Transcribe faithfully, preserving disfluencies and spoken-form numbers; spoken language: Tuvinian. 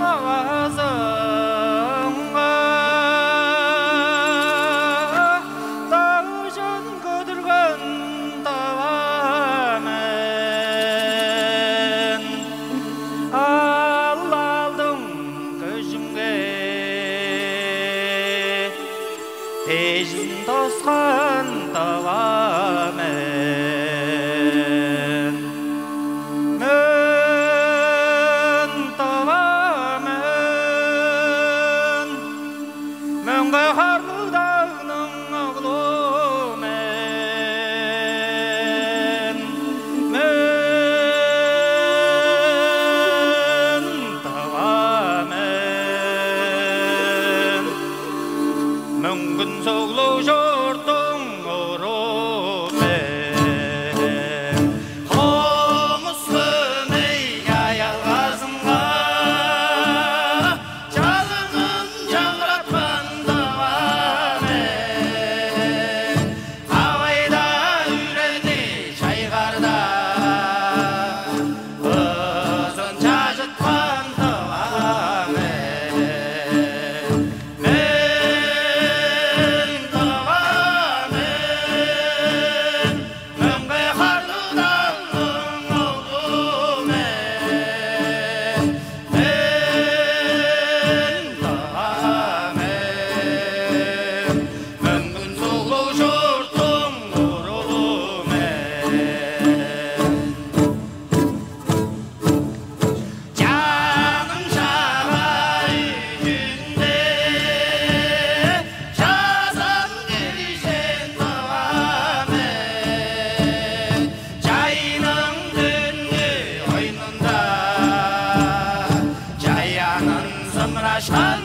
Авазынга дажын көдүрген тыва мен, ал алдың көжүмге дежин тоскан тыва мен. Мен тыва мен, мөңге харлыг дагның оглу мен. Мен тыва мен, мөңгүн суглуг чурттуң уруу мен. Хомус көмей аялгазынга чалыңын чаңгыраткан тыва мен. Кавайда үрени чайгарда, ызын чажыткан тыва мен. Мен тыва мен, мөңге харлыг дагның оглу мен. Мен тыва мен, мөңгүн суглуг чурттуң уруу мен. Чаным чагай үжүнде чазан киришен тыва мен. Чайның түннү ойнунда чаянын сымырашкан